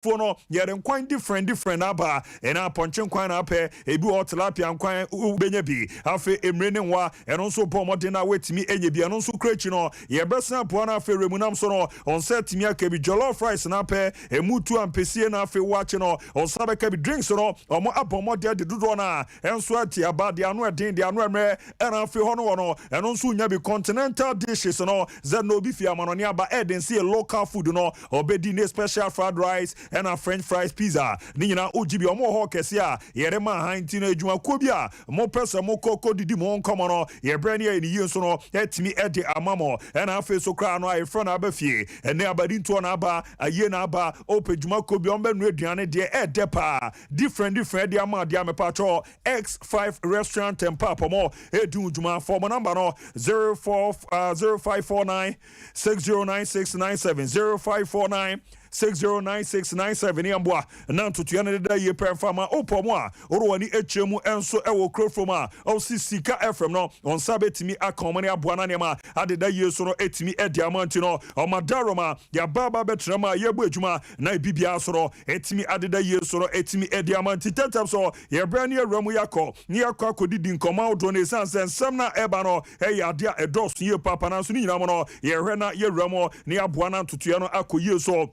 Fuo no, yɛde nkwan different different aba. Ɛna apɔnkye nkwan na apɛ, ebi wɔ tilapia nkwan, wobɛnya bi. Afei emire ne nwa, ɛno nso bɔ ɔmɔden na wetumi enya bi. Ɛno nso kura akyi no, yɛbɛsɛn apoa no. Afei remunam so no, ɔnsa tumi aka bi. Jollof rice na apɛ, emu tu ampesie na afei wakye no, ɔnsa bɛka bi. Drinks no, ɔmo abɔ ɔmɔden de dodoɔ no a ɛnso ate aba de ano ɛden de ano ɛmrɛ. Ɛna afei hɔ no wɔ no, ɛno nso nya bi. Continental dishes no, sɛ na obi fi amanɔne aba, ɛden si local food no, ɔbɛdi ne special fried rice ɛna French fries, pizza ne nyinaa wogye bi. Ɔmo wɔ hɔ kɛse a yɛde ma ahan. Nti no, adwumakuo bi a mopɛ sɛ mokɔ kɔdidi mo nkɔmmɔ no, yɛbrɛ ne yɛ ne yie nso no, ɛtumi ɛde ama mo. Ɛna afei so koraa no, ayɛfrɛ no aba fie ɛnɛ abadi ntoɔ no aba ayie no aba, ɔpɛ dwumakuo bi ɔmbɛnoa aduane deɛ ɛɛdɛ paa, different different de ama adeɛ a mepatwɔ X5 Restaurant and Pub, ɔmɔ ɛdi wo dwuma. Fɔ mo number no 04 0549 609697, 0549 609697. Yɛmboa na ntotoa no deda yie pɛ mfa ma wopɔ mu a wode w'ani akyerɛ mu nso ɛwɔ kurofrom a ɔsi Sika FM no, ɔnsa bɛtumi aka ɔmo ne aboa no nneɛma adeda yie so no ɛtumi adi ama. Nti no, ɔmadaroma yɛabaaba bɛtena mu a yɛbɔ adwuma na ebibiara so no ɛtumi adeda yie so no ɛtumi adi ama. Nti tɛtɛm so yɛbrɛ ne yɛwura mu, yɛakɔ ne yɛakɔ akɔdidi nkɔmmɔ ahodoɔ no, ɛsiane sɛ nsɛm no a ɛba no ɛyɛ adeɛ a ɛdɔɔso yie papa. Nanso ne nyinaa mu no, yɛhwɛ na yɛwura mu ne yɛaboa no ntotoeɛ no akɔ yie so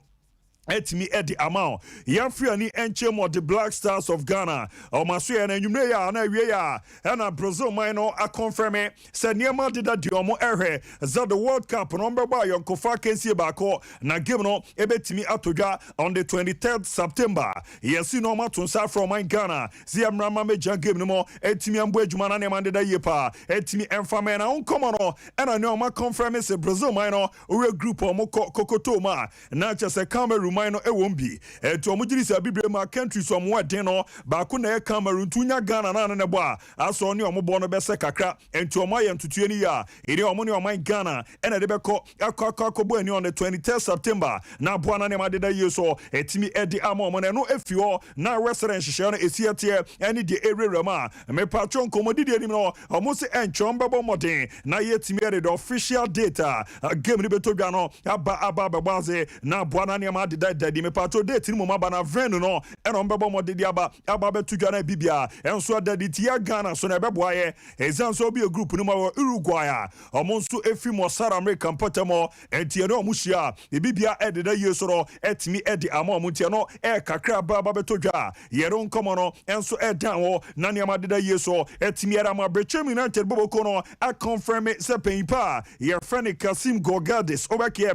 ɛtumi ɛde ama wo. Yɛmfiri ani ɛnkyɛn mu, ɔde Black Stars of Ghana ɔma so yɛ no anwummerɛ yɛ a na awie yɛ a, ɛna Brazil man no aconfirm sɛ nneɛma deda deɛ ɔmo ɛhwɛ sɛ the World Cup no ɔmbɛbɔ ayɔnkofa akansie baako, na game no ɛbɛtumi atɔ dwa on the 23rd September. Yɛsi no ɔmo ato nsa afrɛ ɔman Ghana sɛ yɛmmra ma mɛgya game no mu, ɛtumi ambɔ adwuma na nneɛma deda yie paa ɛtumi ɛmfa mɛ na nkɔmmɔ no. Ɛna ne ɔmo aconfirm sɛ Brazil man no ɔwɛ group a ɔmo kɔ kokoto mu a, na kyerɛ sɛ Cameroon man no ɛwɔ mu bi. Ɛnti ɔmo gyiri sɛ abibire mu a countries ɔmo ɛden no baako na ɛyɛ Cameroon. Nti wonya Ghana na ne bɔ a, asɔ ne ɔmo bɔ no bɛsɛ kakra. Nti ɔmo ayɛ ntutuo no yie a, ɛne ɔmo ne ɔman Ghana ɛna ɛde bɛkɔ akɔ akɔ akɔbɔ ani on the 23rd September na aboa na nneɛma deda yie so ɛtumi ɛde ama ɔmo. No ɛno efi hɔ na wɛsɛrɛ nhyehyɛ no esi ɛteɛ ɛne deɛ ɛwurawura mu a mepatwo nkɔmmɔdidi anim no, ɔmo sɛ ɛnkyɛn bɛbɔ mmɔden na yɛtumi ɛde the official date a game no bɛtɔ dwa no aba abɛbɔ ase na aboa na nneɛma adeda dadi. Mepatwo date no mu aba na venue no ɛna ɔmo bɛbɔ mmɔden de aba abɛto dwa no bibia ɛnso adadi tia Ghana so na ɛbɛboa yɛ, ɛsiane sɛ obi yɛ group no mu wɔ Uruguay a ɔmo nso efi mu South America mpɔtam hɔ. Ɛnti ɛne ɔmo hyia a, ebibia ɛdeda yie so no ɛtumi ɛde ama ɔmo. Nti ɛno ɛyɛ kakra aba bɛtɔ dwa a yɛre nkɔmɔ no ɛnso ɛdan hɔ na nneɛma deda yie so ɛtumi ɛde ama. Bechem United boboko no aconfirm sɛ panyin pa a yɛfrɛ no Kasim Gorgadis ɔbɛkɛ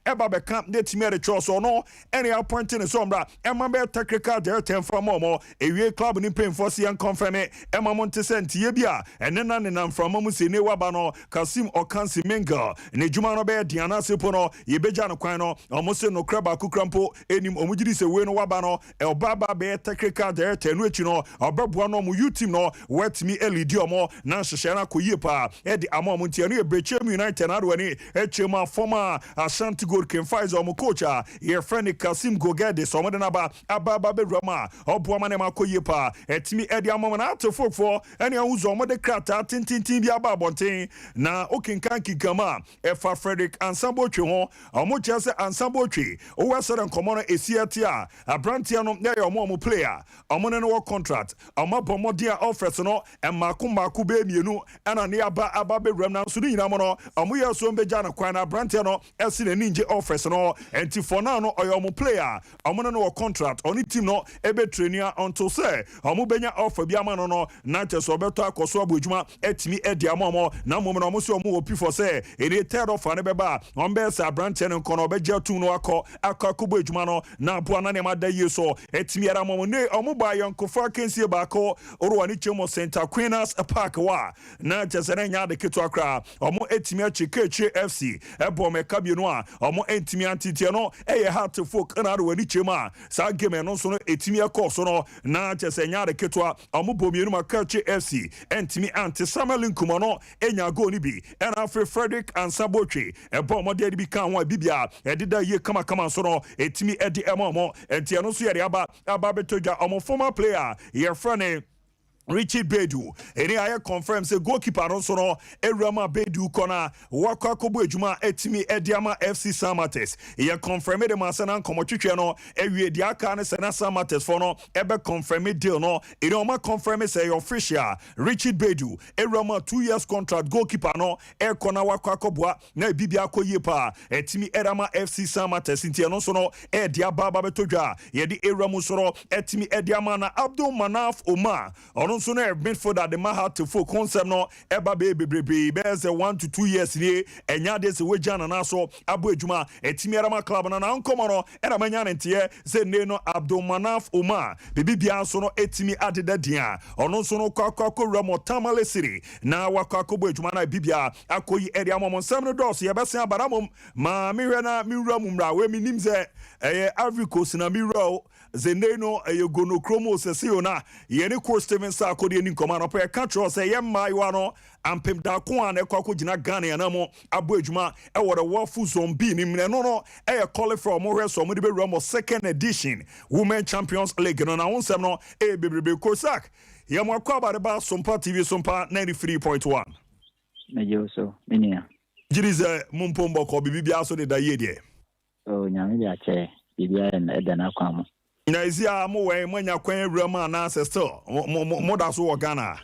ɛba bɛka ne tumi ɛde kyerɛ so no, ɛne appoint ne sɛ ɔmmra ɛma bɛyɛ technical director mfa ma ɔmɔ ewie. Club ne mpanyinfoɔ si yɛn confirm ɛma mo nte sɛ ntiɛ bi a ɛne na nenam mframa mu si ne waba no. Kasim Ɔkansi Mingle ne dwuma no bɛyɛ den anaasɛ po no yɛbɛgya no kwan no, ɔmo se nokora baako kura mpo anim. Ɔmo gyiri sɛ wei no waba no, ɔba ba bɛyɛ technical director no akyi no, ɔbɛboa no ɔmo youth team no wɔatumi ɛlead ɔmo na nhyehyɛ no akɔ yie paa ɛde ama ɔmo. Nti ɛno yɛ Bechem United na ado ani akyɛ mu a former Ashanti Gold King Faisal ɔmo coach a yɛfrɛ no Kasim Gogedis, ɔmo de n'aba aba bɛwura mu a ɔboa ma nneɛma akɔ yie paa ɛtumi ɛde ama ɔmo. Na ate fofoɔ ɛne ahosuo ɔmo de krataa tententen bi aba abɔnten na okenkan kinkam a ɛfa Frederick Ansabotwe ho. Ɔmo kyerɛ sɛ Ansabotwe owó ɛsɛ nkɔmɔ no esi ɛte a, aberanteɛ no yɛ ɔmo player, ɔmo ne no wɔ contract. Ɔmo abɔ mmɔden a offers no mmaako mmaako bɛyɛ mmienu ɛna ne aba bɛwura mu, nanso ne nyinaa mu no, ɔmo yɛ so mbɛgya no kwan na aberanteɛ no ɛsi n'ani ngye offers no. Nti for now no, ɔyɛ ɔmo player, ɔmo ne no wɔ contract, ɔne team no ɛbɛ training until sɛ ɔmo bɛnya offer bi ama no na kyɛ sɛ ɔbɛtɔ akɔ so abɔ adwuma ɛtumi ɛdi ama ɔmo. Na mmom na ɔmo sɛ ɔmo wɔ pifɔ sɛ ɛne third offer no bɛba a, ɔmo bɛyɛ sɛ aberanteɛ no nkɔ no ɔbɛgye atum no akɔ akɔbɔ adwuma no na aboa na nneɛma da yie so ɛtumi ɛda ama ɔmo. Ne ɔmo ba ayɔnkofa akansie baako ɔrɔ ne kyɛn mu St Aquinas Park wɔ a, na kyɛ sɛ ne nya ade ketewa koraa. Ɔmo ɛtumi akyi Kekyire FC ɛbɔ ɔmo ɛka mmienu a ɔmo ɛntumi anteteɛ no. Ɛyɛ Hearts of Oak ɛna ade wɔ ani kyɛn mu a saa game ɛno nso no ɛtumi ɛkɔɔ so no, na kyɛ sɛ nya ade ketewa. Ɔmo bɔ mmienu ma Kekyire FC ɛntumi ante. Samuel Nkumɔ no ɛnya goal no bi, ɛna afei Frederick Ansabotwe ɛbɔ ɔmo de bi ka ho a bibia ɛdeda yie kamakama nso no ɛtumi ɛde ɛma ɔmo. Ɛnti ɛno nso yɛde aba bɛtɔ dwa. Ɔmo former player yɛfrɛ ne Richard Bedu ɛni ayɛ confirm sɛ goalkeeper no nso no ewura mu a Bedu kɔ na wakɔ akɔbɔ adwuma ɛtumi ɛde ama FC Samartex. Yɛ confirm de ma sɛ na nkɔmɔtwitwɛ no awie. Deɛ aka ne sɛ na Samartex fo no ɛbɛ confirm deal no. Ɛni ɔma confirm sɛ ɛyɛ official, Richard Bedu ewura mu a 2 years contract, goalkeeper no ɛkɔ na wakɔ akɔboa na ebi bi akɔ yie paa ɛtumi ɛde ama FC Samartex. Nti ɛno nso no ɛde aba bɛtɔ dwa. Yɛde ewura mu nso no ɛtumi ɛde ama na Abdul Manaf Omar, ɔno nso no yɛ midfielder de ma Hearts of Oak. Nsɛm no ɛba bɛyɛ bebrebe, bɛyɛ sɛ 1 to 2 years nie. Ɛnya adeɛ sɛ wagya nana so abɔ adwuma ɛtumi ɛde club no na nkɔmɔ no ɛna manya ne nteɛ sɛ nne no Abdul Manaf Omar biribi biara nso no ɛtumi adeda din a ɔno nso no kɔ akɔ akɔwura mu Tamale City na wakɔ akɔbɔ adwuma no bibia akɔ yi ɛde ama mo. Nsɛm no dɔɔso, yɛbɛsen abara mom ma mehwɛ na mewura mu mmra wei. Menim sɛ ɛyɛ Ivory Coast na mewura o zende no ɛyɛ Gonokrom o sɛse o na yɛne coach Steven Sarko deɛ ni nkɔmmɔ anɔpɛ. Yɛka kyerɛ sɛ yɛ mmaayewa no ampem daako a na ɛkɔ akɔgyina Ghana yɛn mu abɔ adwuma ɛwɔ the WAFU Zone B ne mu. Ɛno no ɛyɛ qualify ɔmo hwɛ so ɔmo de bɛwura mo second edition Women Champions League no. Na ho nsɛm no ɛyɛ bebrebe. Kosak, yɛn mo akɔ abade Sompa TV, Sompa 93.1. Megye wo so, me nua. Gyiri sɛ mo mpo mbɔkɔ biribi biara so deda yie deɛ? Oh, Nyame de akyɛ, biribiara ɛda n'akwan mu. Na esi a mo wɛn mo anya kwan awura mu anaasɛ still mo da so wɔ Ghana?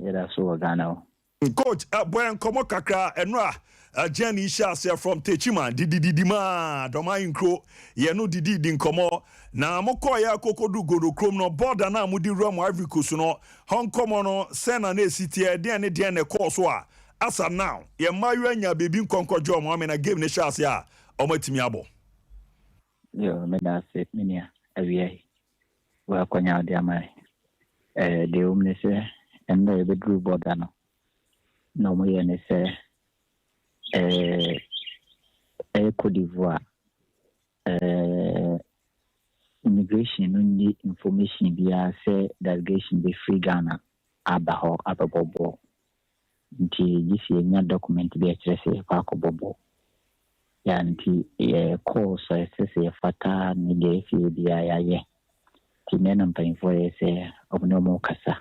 Yɛda so wɔ Ghana o. Coach, bɔyɛ nkɔmmɔ kakra. Ɛno a journey hyɛ aseɛ from Techiman didididi maa Dɔma nkuro yɛno dididi nkɔmmɔ na mokɔɔ yɛ akɔkɔdu Godo no border no a mode wura mu Ivory Coast no hɔ, nkɔmmɔ no sɛ na ɛsi teɛ, deɛn ne deɛn na ɛkɔɔ so a asa now yɛn mmaayewa anya biribi nkɔnkɔgye ɔmo ame game no hyɛ ase a ɔmo atumi abɔ? Yo, meda ase, me nua. Awia yi wɔ akɔnya wode ama deɛ ɛwɔ mu ne sɛ ɛnnɛ yɛbɛduru border no na ɔmoyɛ ne sɛ ɛyɛ Cote d'Ivoire immigration no nni information biara sɛ delegation bɛfiri Ghana aba hɔ abɛbɔ bɔɔl, nti gye sɛ yɛnya document bi a ɛkyerɛ sɛ yɛkɔ akɔbɔ bɔɔl ya. Nti yɛkɔɔ so a ɛsɛ sɛ yɛfata ne deɛ ɛsɛ yɛ biara yɛayɛ. Nti nnɛ na mpanyimfoɔ yɛ sɛ ɔmo ne ɔmo kasa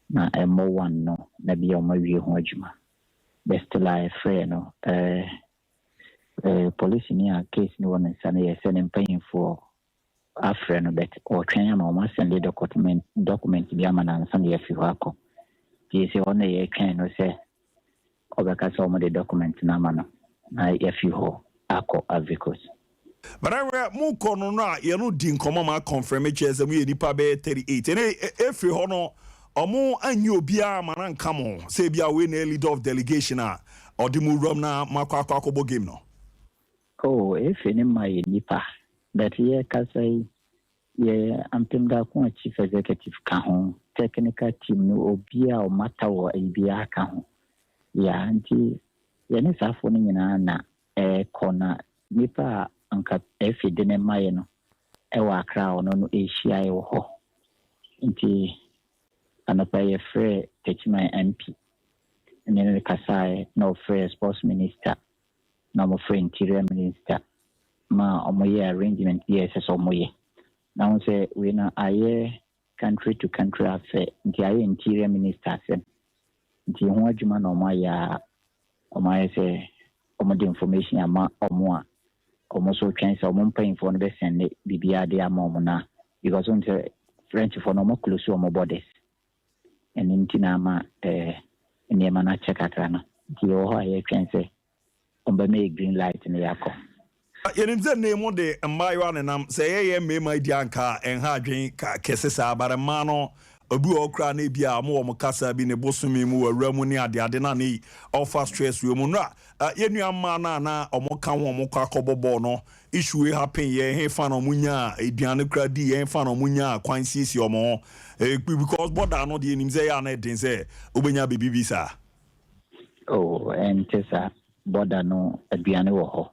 na ɛmmɔ one no na bia ɔmo awie ho adwuma, but still a yɛfrɛ no polisini a case no wɔ ne nsa no yɛ sɛ ne mpanyimfoɔ afrɛ no, but ɔtwɛn ama ɔmo asend document bi ama no ansa na yɛafi hɔ akɔ. Nti sɛ ɔno yɛtwɛn no sɛ ɔbɛka sɛ ɔmo de document no ama no na yɛafi hɔ akɔ Ivory Coast. But ɛwɛ mokɔ no a yɛno di nkɔmmɔ ma confirm kyerɛ sɛ moyɛ nipa bɛyɛ 38. Ɛne ɛfiri hɔ no ɔmo anyi obiara ma na nka mo sɛ ebia wei na leader of delegation a ɔde mu wuram na makɔ akɔbɔ game no? Oh, efe ne ma yɛ nipa, but yɛkasa yi yɛ ampem daako a chief executive ka ho, technical team no obi a ɔmata wɔ ayi biara ka ho ya. Nti yɛne saafoɔ no nyinaa na ɛkɔ na nipa a anka efe de ne ma yɛ no ɛwɔ Akra a ɔno no ɛhyia wɔ hɔ. Nti anɔpa yɛfrɛ Techiman MP ne no kasaeɛ na ɔfrɛ sports minister na ɔmofrɛ interior minister ma ɔmoyɛ arrangement bi a ɛsɛ sɛ ɔmoyɛ na ho sɛ wei no ayɛ country to country affair, nti ayɛ interior minister asɛm. Nti ho adwuma na ɔmo ayɛ a ɔmo ayɛ sɛ ɔmo de information ama ɔmo a ɔmo nso twɛn sɛ ɔmo mpanyinfoɔ no bɛsend biribiara de ama ɔmo na because wɔn sɛ Frenchfoɔ no ɔmo close ɔmo borders. Ɛno nti na ama nneɛma no akyɛ kakra no. Nti yɛwɔ hɔ a yɛtwɛn sɛ ɔmo bɛma yɛ green light no yɛakɔ. Yɛnim sɛ nne mu de mmaayewa nenam sɛ ɛyɛyɛ mmarima di anka ɛnha adwen kɛse saa bare mmaa no obi wɔ koraa na ebi a mo wɔ mo kasa bi ne bosome mu wɔ awura mu ne adeade na ne ɔfa stress wɔ mu no a yɛn nua mmaa no a na ɔmo ka ho ɔmo kɔ akɔbɔ bɔɔl no, issue wey happen yɛn he fa na ɔmo nya aduane kora di yɛn fa na ɔmo nya kwan siesie ɔmo ho because border no deɛ enim sɛ ɛyɛ ana ɛden sɛ wobɛnya beebi bi saa. Oh, ɛnte saa. Border no aduane wɔ hɔ.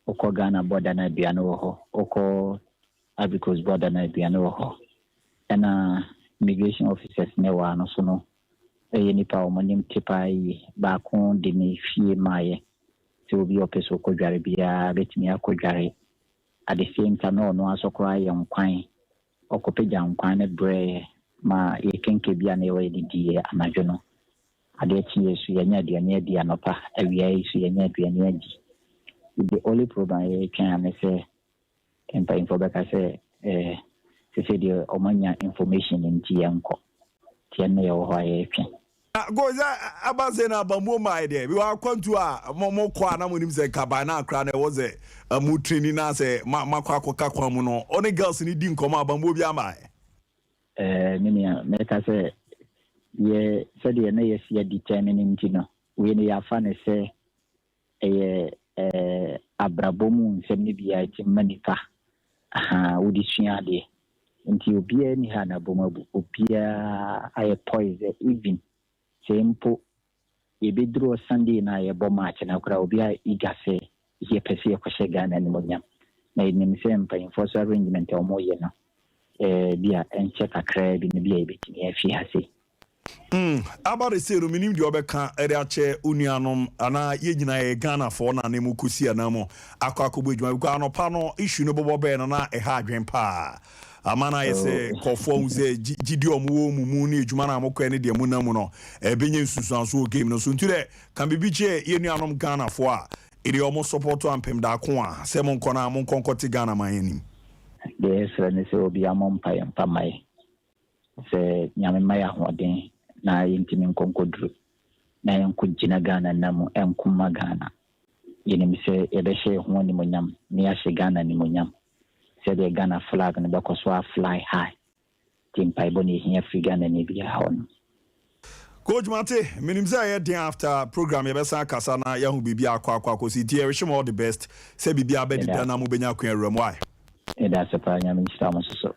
Wokɔ Ghana border no, aduane wɔ hɔ. Wokɔ Ivory Coast border no, aduane wɔ hɔ. Ɛna immigration officers ne wɔ ano so no ɛyɛ nipa a wɔn anim te paa yie. Baako de ne fie maayɛ sɛ obi a ɔpɛ sɛ ɔkɔdware biara bɛtumi akɔdware. At the same time na ɔno aso koraa yɛ nkwan, ɔkɔpagya nkwan no brɛɛ. Ma yɛkenke bi a na yɛwɔ yɛdidi anadwo no. Adeɛ kye yɛ so yɛnyɛ aduane adi anɔpa, awia yi so yɛnyɛ aduane adi. The only problem a yɛtwɛn a ne sɛ mpanyinfoɔ bɛka sɛ sɛ deɛ ɔmanya information nti yɛnkɔ. Nti ɛno yɛwɔ hɔ a yɛretwɛn. Go sɛ aba sɛ na abamuo maa deɛ bi wɔ akwantu a mo kɔ a na mo nim sɛ kaban na akora na ɛwɔ sɛ mo training na sɛ ma makɔ akɔka kwan mu no, ɔne girls ni di nkɔmɔ, abamuo bi ama yɛ. Me nua, mɛka sɛ yɛ sɛdeɛ na yɛsi adi determine nti no, wei no yɛafa ne sɛ ɛyɛ abrabɔ mu nsɛm no bi a ɛti ma nipa wode sua adeɛ. Nti obiara ni ha na bɔ abu, obiara ayɛ poise. Even sɛ mpo yɛbɛduru Sunday na yɛbɔ match na koraa, obiara eager sɛ yɛpɛ sɛ yɛkɔhyɛ Ghana animonyam, na yɛnim sɛ mpanyimfoɔ so arrangement a wɔyɛ no bi a ɛnkyɛ kakraa bi no bi a yɛbɛtumi afi ha sei. Aba de sei no, menim deɛ ɔbɛka ɛde akyɛ wo nuanom anaa yɛn nyinaa yɛ Ghanafoɔ na ne mu kɔsi anaa mu akɔ akɔbɔ adwuma, because anɔpa no issue no bɔbɔ bɛɛ no na ɛha adwen paa ama no ayɛ sɛ kɔfoɔ hu sɛ gyidi a ɔmo wɔ mu ne adwuma no a mokɔɛ ne deɛ mo nam mu no ɛbɛnya nsusuanso wɔ game no so. Nti dɛ ka biribi kyerɛ yɛn nuanom Ghanafoɔ a ɛdeɛ ɔmo support Ampem Daako a sɛ monkɔ no a monkɔ nkɔte Ghana man anim. Deɛ yɛsrɛ ne sɛ obi amɔ mpa yɛ mpa ma yɛ sɛ Nyame ma yɛ ahoɔden na yɛntumi nkɔ nkɔduru na yɛnkɔ gyina Ghana nam ɛnko ma Ghana. Yɛnim sɛ yɛbɛhyɛ yɛn ho animonyam na yɛahyɛ Ghana animonyam sɛdeɛ Ghana flag no bɛkɔ so a fly high. Nti mpaebɔ no yɛhia firi Ghana ni biara hɔ no. Coach Mate, menim sɛ ɛyɛ den. After program yɛbɛsan akasa na yɛahu biribi akɔ akɔsi. Nti yɛrehyɛ mo all the best sɛ biribi abɛdeda na mobɛnya akwan awura mu ae. Ɛda ase paa, Nyame nhyira mo soso.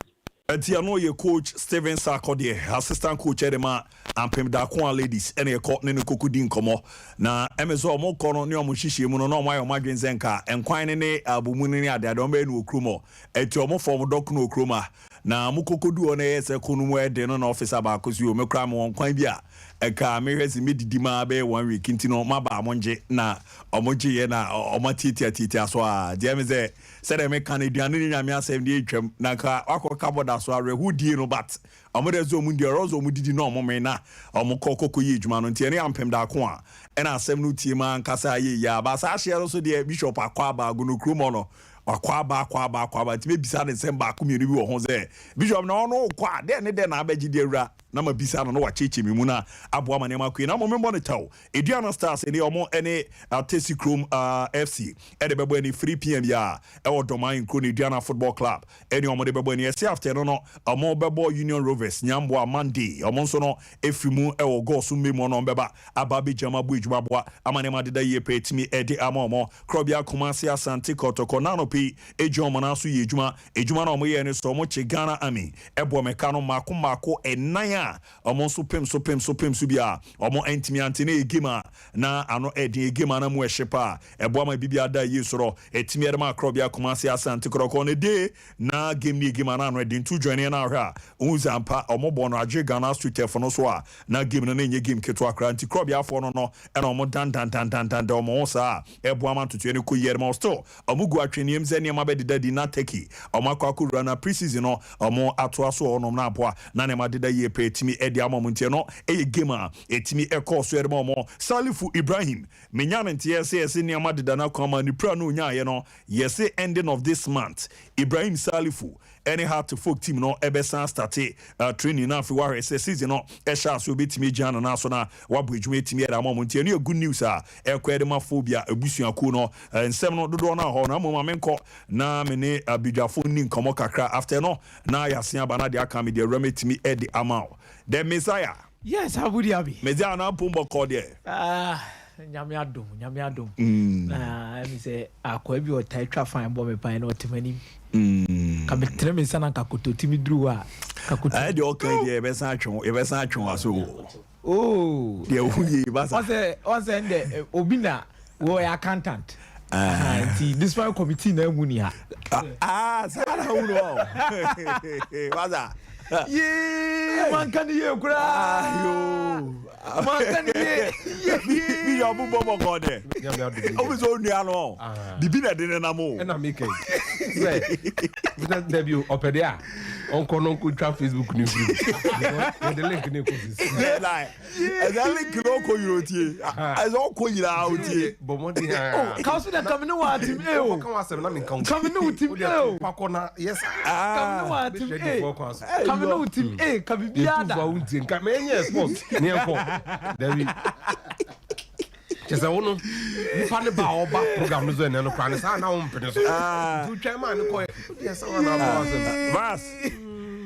Nti ɛno yɛ Coach Steven Sarko deɛ, assistant coach ɛde ma Ampem Dakoa Ladies, ɛne ɛkɔ ne koko di nkɔmmɔ na ɛmɛ sɛ ɔmo kɔ no ne ɔmo hyehyɛ mu no na ɔmo ayɛ ɔmo adwene sɛ nka nkwan ne abomu ne adeade ɔmo bɛyɛ no wɔ kurom hɔ. Ɛti ɔmo fɔ ɔmo dɔko no wɔ kurom a na mo koko du hɔ no, ɛyɛ sɛ ko no mu ɛde no na officer baako so yi o, mekora mo wɔn kwan bi a ɛka mehwɛ sɛ medidi ma bɛyɛ one week, nti no maba mo ngye na ɔmo gye yɛ na ɔmo atiatia tiatia so a deɛ mi sɛ sɛdeɛ meka no, aduane ne Nyame asɛm deɛ etwam na nka wakɔ kabɔda so awerɛho die no, but ɔmo de sɛ ɔmo di ɔrɔ sɛ ɔmo didi na ɔmo me na ɔmo kɔ kɔkɔ yɛ adwuma no. Nti ɛne Ampem Daako a ɛna asɛm no tie ma ankasa ayɛ yie aba saa ahyeɛ no so deɛ, Bishop akɔ aba agono kurom hɔ no, wakɔ aba akɔ aba akɔ aba, nti mebisa ne nsɛm baako mmienu bi wɔ ho sɛ Bishop na ɔno kɔ a dɛn ne dɛn na abɛgye deɛ awura na ma bisa no na wakyekye me mu na aboa ma nneɛma akɔ yi. Na mo membɔ no kyɛw, Aduana Stars ɛne ɔmo ɛne Atesi Kurom FC ɛde bɛbɔ ɛne 3 p.m. yi a ɛwɔ Dɔman nkuro no. Aduana Football Club ɛne ɔmo de bɛbɔ ɛne ɛsi. After no ɔmo bɛbɔ Union Rovers Nyamboa Monday. Ɔmo nso no efiri mu ɛwɔ gɔɔso mmemu no, ɔmo bɛba aba abɛgyina mu abɔ adwuma aboa ama nneɛma deda yie pɛ etimi ɛde ama ɔmo korɔbea. Kumasi Asante Kɔtɔkɔ nano pii egya ɔmo nan so yɛ adwuma. Adwuma na ɔmo yɛ ne so ɔmo kye Ghana Army ɛbɔ mɛka no mmaako mmaako ɛnan a ɔmo nso pem so pem so pem so bi a ɔmo ntumi ante ne game a na ano ɛden, game a na mu ɛhye paa ɛboa ma bibi ada yie soro ɛtumi ɛde ma akorɔbea Kumasi Asante Kɔtɔkɔ ne de na game ne game a na ano ɛden tu join na ahwɛ a ohun sɛ ampa ɔmo bɔ no agye Ghana Street F no so a na game no na enye game ketewa koraa. Nti korɔbeafoɔ no ɛna ɔmo dan dan dan dan dan dan ɔmo ho saa ɛboa ma ntotoɛ no kɔ yie ɛde still ɔmo gu atweniam sɛ nneɛma bɛdeda di na Turkey ɔmo akɔ akɔwura na pre-season no ɔmo atoa so ɔnom na aboa na nneɛma deda yie pɛ ɛtumi ɛde ama ɔmo. Ntiɛ no ɛyɛ game a ɛtumi ɛkɔɔ so ɛde ma ɔmo. Salifu Ibrahim, menya ne nteɛ sɛ yɛsɛ nneɛma deda no akwan ma ne pira no onyaayɛ no, yɛsɛ ending of this month Ibrahim Salifu ɛne Hearts of Oak team no ɛbɛsan start training na afei wahwɛ sɛ season no ɛhyɛ ase obɛtumi gyina no na so na wabɔ adwuma ɛtumi ɛde ama ɔmo. Nti ɛno yɛ good news a ɛkɔ ɛde ma phobia abusuakuo no. Nsɛm no dodoɔ no ahɔ na mmom amenkɔ na me ne abidwafo ni nkɔmmɔ kakra. After no na yɛase aba na deɛ aka me deɛ awura mɛtumi ɛde ama wo, the Messiah. Yes, Abu Dhabi. Messiah na mpom bɔkɔ deɛ. Ah, Nyame adom, Nyame adom. Na ɛmi sɛ akɔa bi ɔtaa twa fan bɔ me pan na ɔte m'anim. Ka metene me nsa na nka koto timi duru hɔ a ka koto. Ɛyɛ deɛ ɔka yi deɛ, yɛbɛsan atwe wo, yɛbɛsan atwe wo aso o. Oh. Deɛ wo yie basa. Ɔsɛ ndɛ obi na wɔyɛ accountant. Ah, nti discipline committee na emu ni ha. Ah, saa na wo no basa. Yee, manka ni yie koraa. Manka ni yie. Bi yɛ ɔmo bɔ bɔkɔ dɛ. Nyame adom. Ɔmo sɛ onua no bibi na ɛde ne nam o. Ɛna meka yi. Sɛ dabi ɔpɛ deɛ a, ɔnkɔ no nkɔtwa Facebook no mfiri yɛde link ne kɔ sisi. Ɛsɛ link no ɔkɔ yiri otie, ɛsɛ ɔkɔ nyinaa otie. Bɔ mmɔden a Kaw so dɛ kame ne wɔ atim e o. Ɔka w'asɛm na menka wo. Kame ne wo tim e o. Pakɔ na yes. Kame ne wɔ atim Bɛhwɛ e. difoɔ kwan so. Kame ne wo tim e ka biribiara da. Yɛtu fo a wontie nka ma ɛnyɛ sports ne yɛnkɔ. Dabi. Kyɛ sɛ wo no nipa ne ba a ɔba program no so ɛnɛ no koraa no saa na wompene so. Nti wotwɛn maa ne kɔɛ. Wodeɛ sɛ wana abɔ w'asɛm. Vas.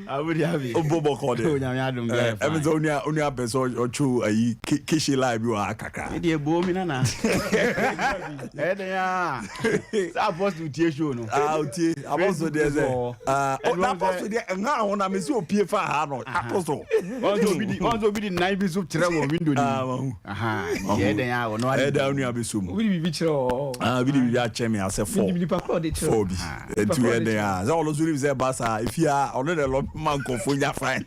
Abu Dhabi. Obo bɔkɔ de. Onyame adom bi ayɛ Ɛmi sɛ onua onua pɛ sɛ ɔtwe ayi keshe line bi wɔ ha kakra. Ne deɛ bo mi nana. Ɛyɛ dɛn a sɛ Apostle tie show no. Ah, otie Apostle deɛ sɛ. Ah, na Apostle deɛ nha ho na mesi opie fa ha no Apostle. Ɔn sɛ obi di ɔn sɛ obi di nan bi so kyerɛ wɔ window ni. Ah, wahu. Ɛyɛ dɛn a ɔno ade. Ɛyɛ dɛn onua bɛ so mu. Obi di biribi kyerɛ wɔ. Ah, obi di biribi akyɛ mi asɛ fɔ. Nipa korɔ de kyerɛ. Fɔ bi. Etu yɛ dɛn a sɛ ɔno nso nim sɛ ba saa efi a ɔno de lɔbi ma nkɔfo nya fine.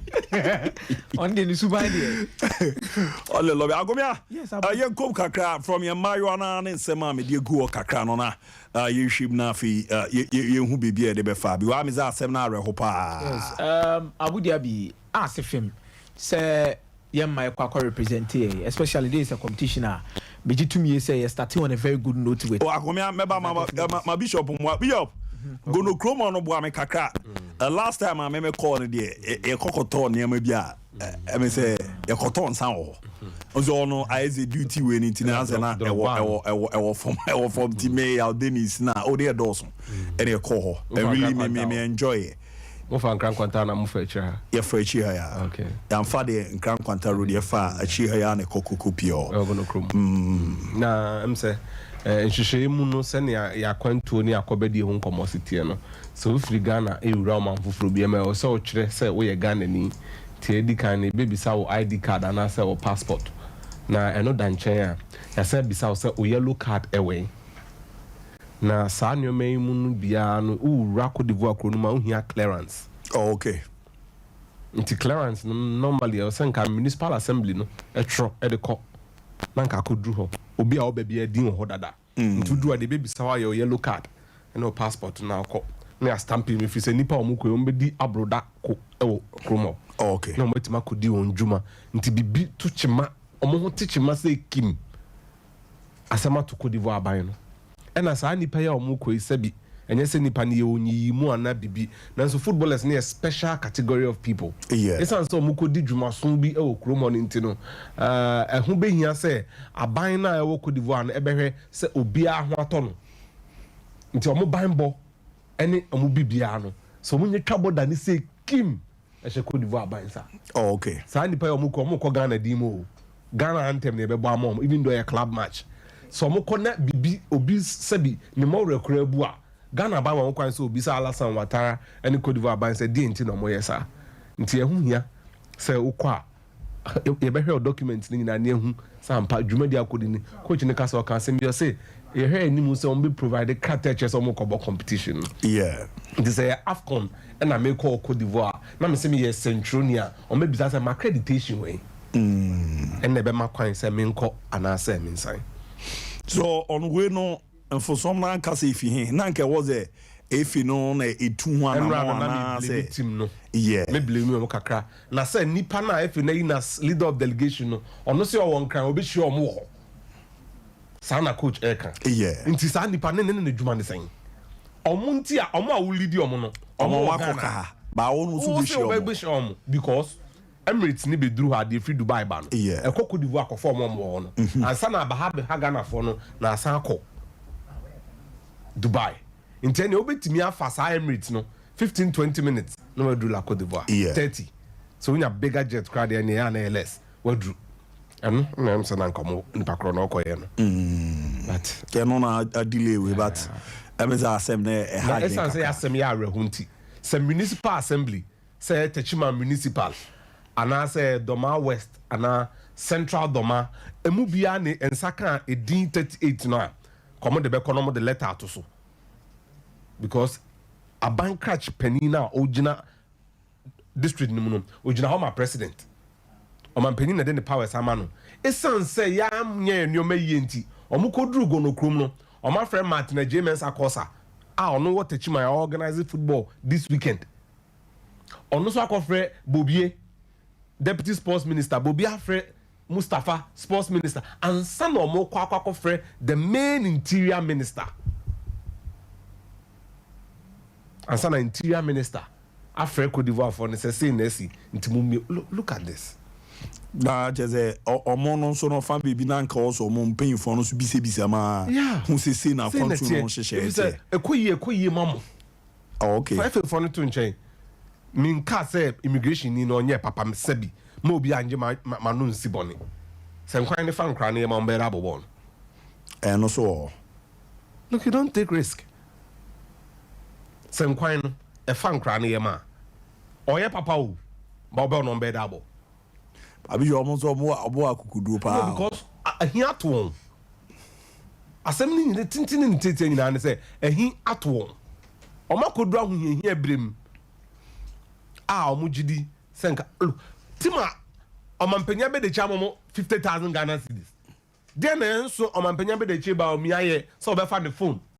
Ɔno de ne suban deɛ. Ɔno de lɔbi agomia. Yɛ nkom kakra from yɛn mmaayewa naa ne nsɛm a mede agu hɔ kakra no na yɛnhwɛ mu na afei yɛnhu baabi a yɛde bɛfa bi waa me sɛ asɛm no awerɛho paa. Yes, Abu Dhabi ase fam sɛ yɛn mma yɛkɔ akɔ represent yɛ, especially this is a competition a megye tum yie sɛ yɛ starting on a very good note with. Oh, Akomea, mɛba ma ma ma Bishop mmoa. Bishop, gono kurom no boa me kakra. Last time a me me kɔɔ no deɛ, yɛkɔkɔtɔɔ nneɛma bi a ɛmɛ sɛ yɛkɔtɔɔ nsa wɔ hɔ. Nso ɔno ayɛ sɛ duty wei no nti na asɛ na ɛwɔ ɛwɔ ɛwɔ ɛwɔ fam ɛwɔ fam ti me yaw Dennis na o de ɛdɔɔso ɛna ɛkɔɔ hɔ. And really me me me enjoy it. Mofa Nkran Nkwanta anaa mofa akyire ha? Yɛfa akyire ha ya. Okay. Yɛamfa deɛ Nkran Nkwanta road, yɛfa akyire ha ya na ɛkɔ Koko pie hɔ. Ɛwɔ Bono kurom. Na ɛm sɛ nhyehyɛeɛ mu no sɛnea yɛn akwantuo ne akɔbɛdie ho nkɔmmɔ si teɛ no, sɛ wofiri Ghana rewura ɔman foforɔ bi mu a, ɛwɔ sɛ wokyerɛ sɛ woyɛ Ghanani. Nti ɛdi kan no yɛbɛbisa wo ID card anaasɛ wo passport. Na ɛno da nkyɛn a, yɛasan abisa wo sɛ wo yellow card ɛwɔ he? Na saa nneɛma yi mu no biara no, wowura Cote d'Ivoire kuro no mu a, wohia clearance. Oh, okay. Nti clearance no normally ɛwɔ sɛ nka municipal assembly no twerɛ de kɔ na nka akɔduru hɔ. Obi a ɔba biara din wɔ hɔ dada. Nti woduru a deɛ ɛbɛbisa wo ayɛ wo yellow card ne wo passport na wokɔ na yɛastampe mu ɛfiri sɛ nnipa a wɔkɔ yi wɔbɛdi abroda ko wɔ kurom hɔ. Oh, okay. Na wɔatumi akɔdi wɔn dwuma. Nti biribi to kyema, wɔn ho te kyema sɛ kim. Asɛm ato Cote d'Ivoire aban no. Ɛna saa nnipa yi a wɔkɔ yi sɛbi ɛnyɛ sɛ nnipa no yɛwɔ nyiyimu anaa bibi nanso footballers no yɛ special category of people. Esiane sɛ wɔkɔdi dwumaso bi wɔ kurom hɔ no nti no ɛho bɛhia sɛ aban no a ɛwɔ Cote d'Ivoire no bɛhwɛ sɛ obiara ho atɔ no. Nti wɔn banbɔ ne wɔn bibiara no sɛ wɔnya twa border no sɛ kim ɛhyɛ Cote d'Ivoire aban nsa. Oh, okay. Saa nnipa yi wɔn kɔ, wɔn kɔ Ghana din mu o. Ghana anthem na yɛbɛbɔ ama wɔn even though ɛyɛ club match. Sɛ wɔn kɔ na bibi obi sɛbi ne mɔwerɛ koraa bu a, Ghana aban wɔ ho kwan sɛ obisa Alassane Ouattara ne Cote d'Ivoire aban sɛ deɛn nti na wɔyɛ saa. Nti ɛho hia sɛ wokɔ a yɛbɛhwɛ wo document no nyinaa na yɛahu sɛ ampa dwumadi akɔdi ni. Coach no kasa ɔka asɛm bi ɔse yɛhwɛ anim sɛ wɔn bɛ provide krataa ɛkyerɛ sɛ wɔn kɔbɔ competition no. Nti sɛ yɛ AFCON ɛna mekɔ wɔ Cote d'Ivoire a na mese meyɛ sɛntwerɛni a wɔn bɛbisa sɛ m'accreditation wɔ he? Ɛna ɛbɛma kwan sɛ menkɔ anaasɛ mensan. So ɔno wei no Mfomsoɔ no ankasa efi he? Na anka ɛwɔ sɛ efi no na etu ho Ɛnora anamɔn no na me anaa blame sɛ team no. Yeah. Me blame wɔn kakra. Na sɛ nipa no a efi no ayi no as leader of delegation no, ɔno se ɔwɔ Nkran, ɔbɛhyia wɔn wɔ hɔ. Saa na coach ɛɛka. Yeah. Nti saa nipa no ne ne n'adwuma ne sɛn? Wɔn nti a, wɔn a wo leadi wɔn no, Wɔn wɔn wɔ akɔ Ghana. ka ha. Ba wo no nso Wo se wobɛhyia wɔn. wobɛhyia wɔn because Emirates no bɛduru hɔ a, deɛ ɛfiri Dubai ba no, ɛkɔ Cote d'Ivoire kɔfa wɔn a wɔwɔ hɔ no ansa na aba ha abɛha Ghanafoɔ no na asan akɔ Dubai. Nti ɛnneɛ wobɛtumi afa saa Emirates no 15, 20 minutes na waduru La Cote d'Ivoire, 30. Sɛ wonya bigger jet koraa deɛ ɛnneɛ ɛyɛ a na ɛyɛ less, waduru. Ɛno na ɛm sɛ na nka wɔn nipa korɔ no ɔkɔyɛ no. But. Ɛno na a delay wei but ɛmɛ sɛ asɛm no ɛha Na adwene ɛsiane sɛ kakra. yɛasɛm yɛ awerɛho nti, sɛ municipal assembly sɛ ɛyɛ Techiman Municipal anaa sɛ ɛyɛ Dormaa West anaa Central Dormaa, ɛmu biara ne nsa kaa edin 38 no a, nka wɔde bɛkɔ na wɔde lɛta ato so because aban krakye panin no a ɔgyina district no mu no, ɔgyina hɔ ma president. Ɔmanpanin na ɛde ne powers ama no. Esiane sɛ yɛanyɛ yɛn nneɛma yie nti, wɔkɔduruu Gono kurom no, wɔafrɛ Martin Adjei Mensah Korsah. a ɔno wɔ Techiman a organize football this weekend. Ɔno nso akɔfrɛ Bobie, deputy sports minister. Bobie afrɛ Mustapha, sports minister, ansa na ɔmo kɔ akɔfrɛ the main interior minister, ansa na interior minister afrɛ Cote d'Ivoire fo no sɛ sei na asi, nti mo mmie. Look at this. Na kyerɛ sɛ ɔmo no nso no fa biribi na nka wɔ sɛ ɔmo mpanyinfoɔ no nso bisabisa ma ho sese na akwantu no nhyehyɛ ɛteɛ. Ɛkɔ yie, ɛkɔ yie ma mo. Oh, okay. Fa FA foɔ no to nkyɛn. Menka sɛ immigration ni na ɔnyɛ papa, sɛbi, ma obi angye ma no nsi bɔne sɛ nkwan ne fa nkora no yɛ ma ɔmbɛyɛ abɔbɔ no. Ɛno so wɔ hɔ. Look, you don't take risk sɛ nkwan no ɛfa nkora no yɛ ma a ɔyɛ papa o, ba ɔbɛ ɔno ɔmbɛyɛ abɔ. Abi yɛ ɔmo nso ɔmo wɔ akokoduro paa. No, because ahi ato wɔn. Asɛm no nyina tenten ne ne tietie nyinaa ne sɛ ahi ato wɔn. Ɔmo akɔduru ahohiahia berɛ mu a ɔmo gye di sɛ nka team a ɔmampanyin abɛdekyi ama mo 50,000 Ghana cedis deɛ, na nso ɔmampanyin abɛdekyi ba ɔmi ayɛ sɛ ɔbɛfa ne phone.